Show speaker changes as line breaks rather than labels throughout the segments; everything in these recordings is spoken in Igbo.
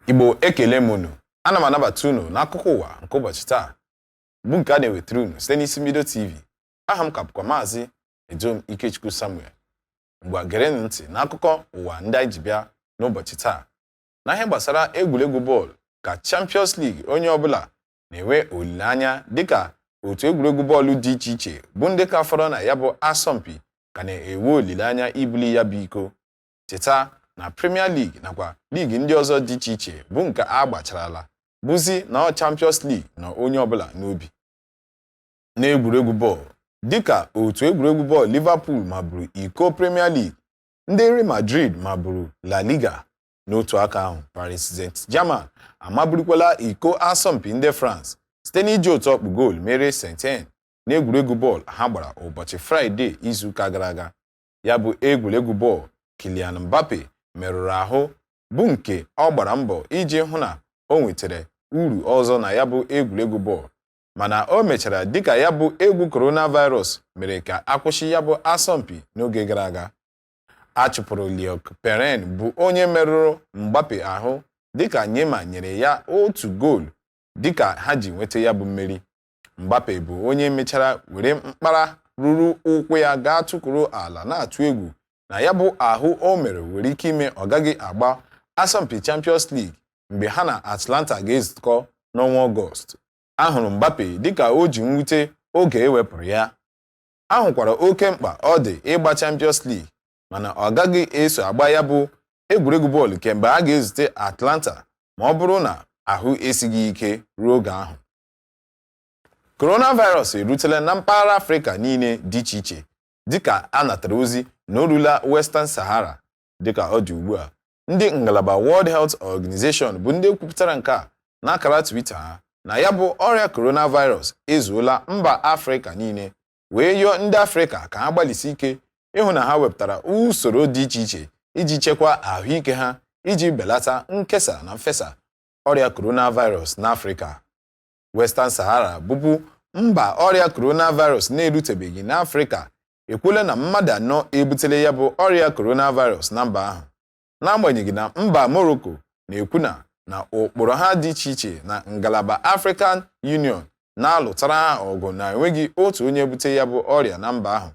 Igbo, ekele m unu. Ana m anabata unu n'akụkọ ụwa nke ụbọchị taa, bụ nke a na-ewetara unu site n'Isi Mbido TV. Aha m ka bụkwa Maazị Edom Ikechukwu Samuel. Ngwa, gerenụ ntị n'akụkọ ụwa ndị anyị ji bịa n'ụbọchị taa. Na ihe gbasara egwuregwu bọọlụ ka Champions League, onye ọbụla na-enwe olileanya dịka otu egwuregwu bọọlụ dị iche iche bụ ndị ka fọrọ na ya bụ asọmpi ka na-enwe olileanya ibuli ya bụ iko. Cheta na Premier League nakwa ligi ndị ọzọ dị iche iche bụ nke a gbacharala, bụzi na ọ Champions League na onye ọbụla n'obi. N'egwuregwu bọọlụ, dịka otu egwuregwu bọọlụ Liverpool maburu iko Premier League, ndị Real Madrid maburu La Liga. N'otu aka ahụ, Paris Saint-Germain amaburukwala iko asọmpi ndị France site n'iji otu ọkpụ goolu merie Saint-Etienne n'egwuregwu bọọlụ ha gbara ụbọchị Fraịde izuụka gara aga. Ya bụ egwuregwu bọọlụ, Kylian Mbappe merụrụ ahụ, bụ nke ọ gbara mbọ iji hụ na o nwetara uru ọzọ na ya bụ egwuregwu bọọlụ, mana o mechara dịka ya bụ egwu coronavirus mere ka akwụsị ya bụ asọmpi n'oge gara aga. A chụpụrụ Loic Perrin, bụ onye merụrụ Mbappe ahụ, dịka Neymar nyere ya otu goolu dịka ha ji nweta ya bụ mmeri. Mbappe bụ onye mechara were mkpara ruru ụkwụ ya gaa tụkwuru ala, na-atụ egwu na ya bụ ahụ o mere nwere ike ime ọ gaghị agba asọmpi Champions League mgbe ha na Atalanta ga-ezukọ n'ọnwa Ọgọst. A hụrụ Mbappe dịka o ji mwute oge e wepụrụ ya. A hụkwara oke mkpa ọ dị ịgba Champions League, mana ọ gaghị eso agba ya bụ egwuregwu bọọlụ kemgbe a ga-ezute Atalanta ma ọ bụrụ na ahụ esighị ike ruo oge ahụ. Coronavirus erutela na mpaghara Afrịka niile dị iche iche, dịka a natara ozi na o rula Western Sahara dịka ọ dị ugbu a. Ndị ngalaba World Health Organization bụ ndị kwupụtara nke a n'akara Twitter ha, na ya bụ ọrịa coronavirus ezuola mba Afrịka niile, wee yọọ ndị Afrịka ka ha gbalịsi ike ịhụ na ha wepụtara usoro dị iche iche iji chekwaa ahụike ha, iji belata nkesa na mfesa ọrịa coronavirus n'Afrịka. Western Sahara bụbu mba ọrịa coronavirus na-erutebeghị n'Afrịka ekwuola na mmadụ anọ ebutela ya bụ ọrịa coronavirus na mba ahụ, n'agbanyeghị na mba Morocco na-ekwu na ụkpụrụ ha dị iche iche na ngalaba African Union na-alụtara ha ọgụ na enweghị otu onye bute ya bụ ọrịa na mba ahụ,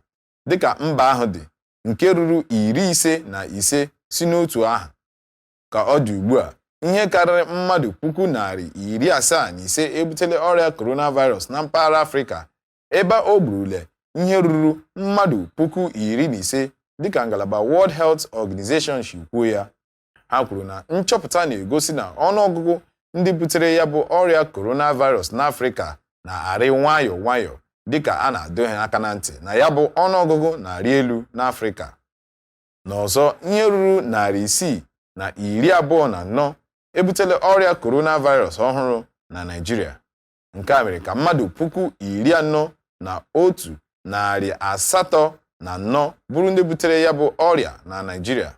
dịka mba ahụ dị nke ruru 55 si n'otu ahụ. Ka ọ dị ugbu a, ihe karịrị mmadụ 775,000 ebutela ọrịa coronavirus na mpaghara Afrịka, ebe o gburule ihe ruru mmadụ 15,000, dịka ngalaba World Health Organization si kwuo ya. Ha kwuru na nchọpụta na-egosi na ọnụọgụgụ ndị butere ya bụ ọrịa coronavirus n'Afrịka na-arị nwayọọ nwayọọ, dịka a na-adọ ha aka na ntị na ya bụ ọnụọgụgụ na-arị elu n'Afrịka. N'ọzọ, ihe ruru 624 ebutela ọrịa coronavirus ọhụrụ na Naịjirịa. Nke a mere ka mmadụ 41,804 bụrụ ndị butere ya bụ ọrịa na Naịjirịa,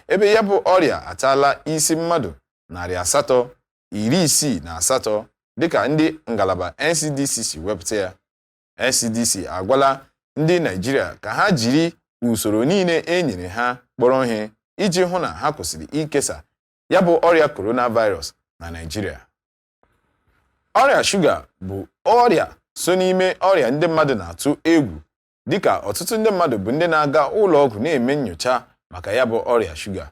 ebe ya bụ ọrịa ataala isi mmadụ 868, dịka ndị ngalaba NCDC si wepụta ya. NCDC agwala ndị Naịjirịa ka ha jiri usoro niile e nyere ha kpọrọ ihe iji hụ na ha kwụsịrị ikesa ya bụ ọrịa coronavirus na Naịjirịa. Ọrịa shuga bụ ọrịa so n'ime ọrịa ndị mmadụ na-atụ egwu, dịka ọtụtụ ndị mmadụ bụ ndị na-aga ụlọ ọgwụ na-eme nyocha maka ya bụ ọrịa shuga.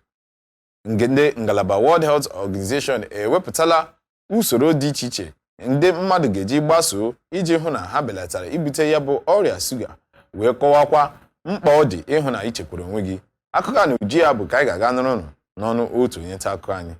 Ndị ngalaba World Health Organization ewepụtala usoro dị iche iche ndị mmadụ ga-eji gbasoo iji hụ na ha belatara ibute ya bụ ọrịa shuga, wee kọwakwa mkpa ọ dị ịhụ na ichekwara onwe gị. Akụkọ a na uju ya bụ ka anyị ga-aga nụrụnụ n'ọnụ otu onye nta akụkọ anyị.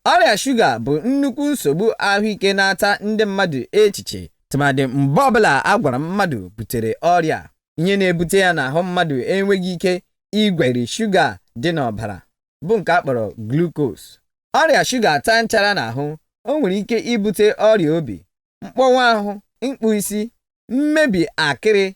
Ọrịa shuga bụ nnukwu nsogbu ahụike na-ata ndị mmadụ echiche, tụmadị mgbe ọbụla a gwara mmadụ butere ọrịa. Ihe na-ebute ya n'ahụ mmadụ enweghị ike igweri shuga dị n'ọbara, bụ nke a kpọrọ glucose. Ọrịa shuga taa nchara n'ahụ, o nwere ike ibute ọrịa obi, mkpọnwụ ahụ, mkpụ isi, mmebi akịrị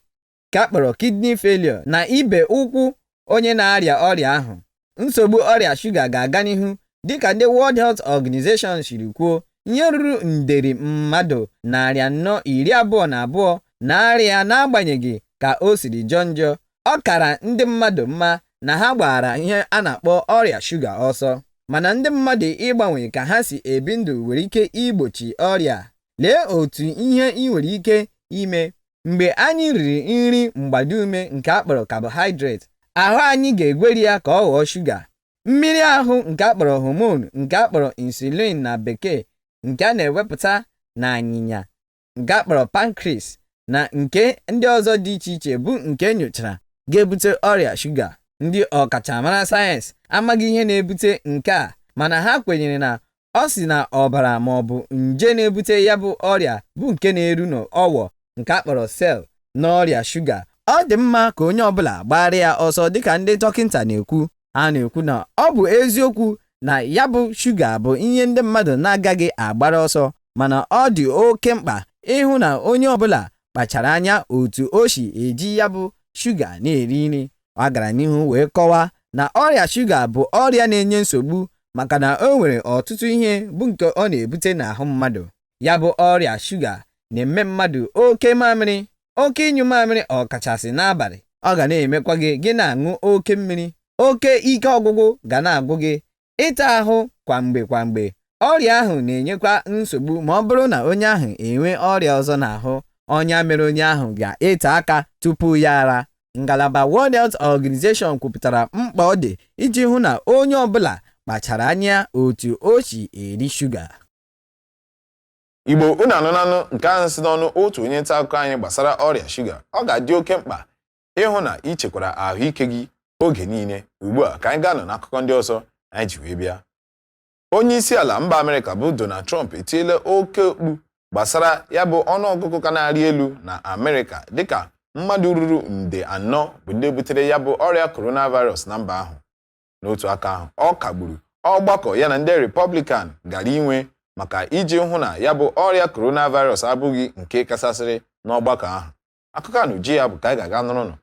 ka a kpọrọ kidney failure na ibe ụkwụ onye na-arịa ọrịa ahụ. Nsogbu ọrịa shuga ga-aga n'ihu, dịka ndị World Health Organization siri kwuo, ihe ruru nderi mmadụ 422 na-arịa. N'agbanyeghị ka o siri jọọ njọ, ọ kara ndị mmadụ mma na ha gbara ihe a na-akpọ ọrịa shuga ọsọ. Mana ndị mmadụ ịgbanwe ka ha si ebi ndụ nwere ike igbochi ọrịa. Lee otu ihe ị nwere ike ime. Mgbe anyị riri nri mgbadume nke a kpọrọ carbohydrate, ahụ anyị ga-egweri ya ka ọ ghọọ shuga. Mmiri ahụ nke a kpọrọ hormone nke a kpọrọ insulin na bekee nke a na-ewepụta na anyịnya nke a kpọrọ pancreas na nke ndị ọzọ dị iche iche bụ nke e nyochara ga-ebute ọrịa shuga. Ndị ọkachamara sayensị amaghị ihe na-ebute nke a, mana ha kwenyere na ọ si na ọbara ma ọ bụ nje na-ebute ya bụ ọrịa bụ nke na-eru n'ọwọ nke a kpọrọ cell n'ọrịa shuga. Ọ dị mma ka onye ọbụla gbara ya ọsọ dịka ndị dọkịta na-ekwu. Ha na-ekwu na ọ bụ eziokwu na ya bụ shuga bụ ihe ndị mmadụ na-agaghị agbara ọsọ, mana ọ dị oke mkpa ịhụ na onye ọbụla kpachara anya otu o si eji ya bụ shuga na-eri nri. Ọ gara n'ihu wee kọwaa na ọrịa shuga bụ ọrịa na-enye nsogbu maka na o nwere ọtụtụ ihe bụ nke ọ na-ebute n'ahụ mmadụ. Ya bụ ọrịa shuga na-eme mmadụ oke mamịrị, oke ịnyụ mamịrị ọkachasị n'abalị. Ọ ga na-emekwa gị na-aṅụ oke mmiri, oke ike ọgwụgwụ ga na-agwụ gị, ịta ahụ kwa mgbe kwa mgbe. Ọrịa ahụ na-enyekwa nsogbu ma ọ bụrụ na onye ahụ enwe ọrịa ọzọ n'ahụ. Ọnya mere onye ahụ ga-ete aka tupu ya ara. Ngalaba World Health Organization kwupụtara mkpa ọ dị iji hụ na onye ọbụla kpachara anya otu o si eri shuga.
Igbo, unu anụnanụ nke ahụ si n'ọnụ otu onye nta akụkọ anyị gbasara ọrịa shuga. Ọ ga-adị oke mkpa ịhụ na ị chekwara ahụike gị oge niile. Ugbu a ka anyị gaa nọ n'akụkọ ndị ọzọ anyị ji wee bịa. Onye isi ala mba Amerịka bụ Donald Trump etiela oke mkpu gbasara ya bụ ọnụọgụgụ ka na-arị elu na Amerịka dịka mmadụ ruru nde 4 bụ ndị butere ya bụ ọrịa coronavirus na mba ahụ. N'otu aka ahụ, ọ kagburu ọgbakọ ya na ndị Republican gara inwe maka iji hụ na ya bụ ọrịa coronavirus abụghị nke kasasịrị n'ọgbakọ ahụ. Akụkọ a n'uju ya bụ ka anyị ga-aga nụrụnụ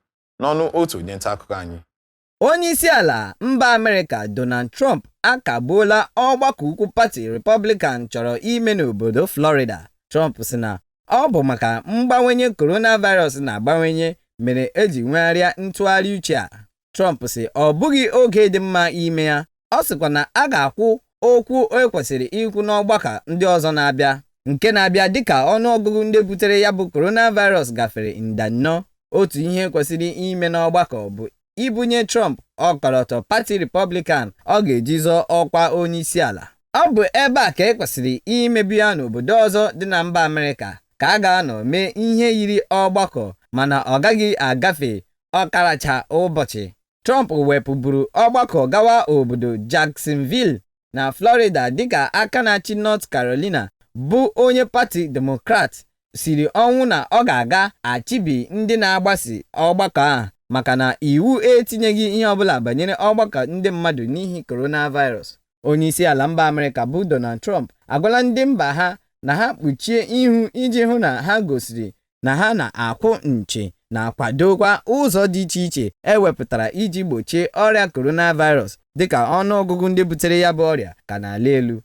n'ọnụ otu onye nta akụkọ anyị.
Onye isi ala mba Amerịka Donald Trump akagbuola ọgbakọ ukwu pati Republican chọrọ ime n'obodo Florida. Trump sị na ọ bụ maka mgbanwenye coronavirus na-agbanwenye mere eji nwegharịa ntụgharị uche a. Trump sị ọ bụghị oge dị mma ime ya. Ọ sịkwa na a ga-akwụ okwu ekwesịrị ikwu n'ọgbakọ ndị ọzọ na-abịa, nke na-abịa dịka ọnụọgụgụ ndị butere ya bụ coronavirus gafere nde 4. Otu ihe kwesịrị ime n'ọgbakọ bụ ibunye Trump ọkọlọtọ pati Republican ọ ga-eji zọọ ọkwa onye isi ala. Ọ bụ ebe a ka ekwesịrị imebi ya n'obodo ọzọ dị na mba Amerịka ka a ga-anọ mee ihe yiri ọgbakọ, mana ọ gaghị agafe ọkaracha ụbọchị. Trump wepụburu ọgbakọ gawa obodo Jacksonville na Florida dịka aka na-achị North Carolina bụ onye pati Democrat siri ọnwụ na ọ ga-aga achịbi ndị na-agbasi ọgbakọ ahụ maka na iwu etinyeghị ihe ọbụla banyere ọgbakọ ndị mmadụ n'ihi coronavirus. Onye isi ala mba Amerịka bụ Donald Trump agwala ndị mba ha na ha kpuchie ihu iji hụ na ha gosiri na ha na-akwụ nche na-akwadokwa ụzọ dị iche iche ewepụtara iji gbochie ọrịa coronavirus dịka ọnụọgụgụ ndị butere ya bụ ọrịa ka na-ala elu.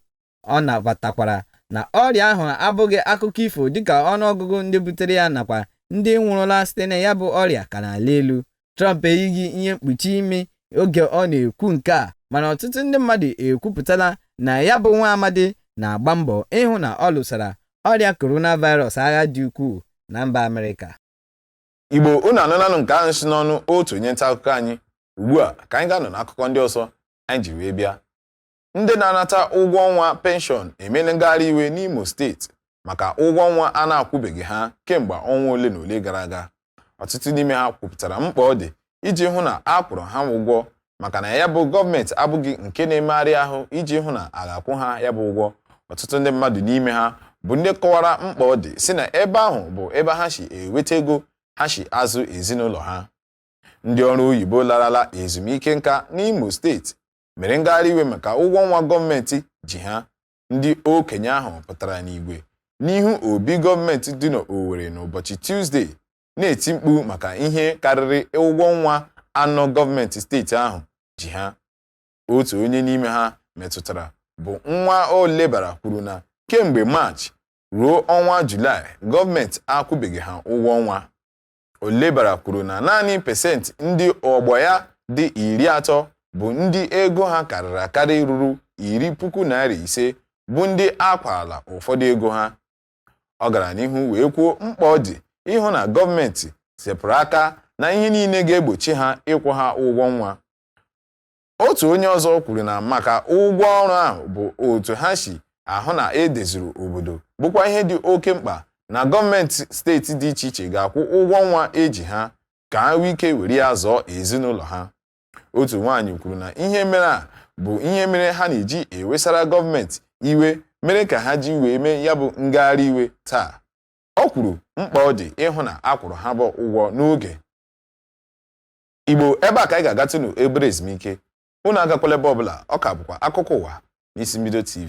Ọ nabatakwara na ọrịa ahụ abụghị akụkọ ifo dịka ọnụọgụgụ ndị butere ya nakwa ndị nwụrụla site na ya bụ ọrịa ka na-ala elu. Trump eyighị ihe mkpuchi imi oge ọ na-ekwu nke a, mana ọtụtụ ndị mmadụ ekwupụtala na ya bụ nwa amadi na-agba mbọ ịhụ na ọ lụsara ọrịa coronavirus agha dị ukwuu na mba Amerịka.
Igbo, unu anụnanụ nke ahụ si n'ọnụ otu onye nta akụkọ anyị. Ugbu a ka anyị ga-anọ n'akụkọ ndị ọzọ anyị ji wee bịa. Ndị na-anata ụgwọ ọnwa penshọn emeela ngagharị iwe n'Imo steeti maka ụgwọ ọnwa a na-akwụbeghị ha kemgbe ọnwa ole na ole gara aga. Ọtụtụ n'ime ha kwupụtara mkpa ọ dị iji hụ na a kwụrụ ha ụgwọ maka na ya bụ gọọmenti abụghị nke na-emegharị ahụ iji hụ na a ga-akwụ ha ya bụ ụgwọ. Ọtụtụ ndị mmadụ n'ime ha bụ ndị kọwara mkpa ọ dị si na ebe ahụ bụ ebe ha si enweta ego ha si azụ ezinụlọ ha. Ndị ọrụ oyibo larala ezumike nka n'Imo steeti mere ngagharị iwe maka ụgwọ ọnwa gọọmenti ji ha. Ndị okenye ahụ pụtara n'igwe n'ihu obi gọọmenti dị n'Owerri n'ụbọchị Tuzdee na-eti mkpu maka ihe karịrị ụgwọ ọnwa 4 gọọmenti steeti ahụ ji ha. Otu onye n'ime ha metụtara bụ nwa Olebara kwuru na kemgbe Maachị ruo ọnwa Julaị gọọmenti akwụbeghị ha ụgwọ ọnwa. Olebara kwuru na naanị pesentị ndị ọgbọ ya dị 30 bụ ndị ego ha karịrị akarị ruru ₦10,500 bụ ndị a kwarala ụfọdụ ego ha. Ọ gara n'ihu wee kwuo mkpa ọ dị ịhụ na gọọmenti sepụrụ aka na ihe niile ga-egbochi ha ịkwụ ha ụgwọ ọnwa. Otu onye ọzọ kwuru na maka ụgwọ ọrụ ahụ bụ otu ha si ahụ na e deziri obodo bụkwa ihe dị oke mkpa na gọọmenti steeti dị iche iche ga-akwụ ụgwọ ọnwa eji ha ka ha nwee ike were ya zọọ ezinụlọ ha. Otu nwaanyị kwuru na ihe mere a bụ ihe mere ha na-eji ewesara gọọmenti iwe mere ka ha ji wee mee ya bụ ngagharị iwe taa. Ọ kwuru mkpa ọ dị ịhụ na a kwụrụ ha bụ ụgwọ n'oge. Igbo, ebe a ka anyị ga-agatụnụ obere ezumike. Unu agakwala ebe ọbụla, ọ ka bụkwa akụkọ ụwa n'isi mbido TV.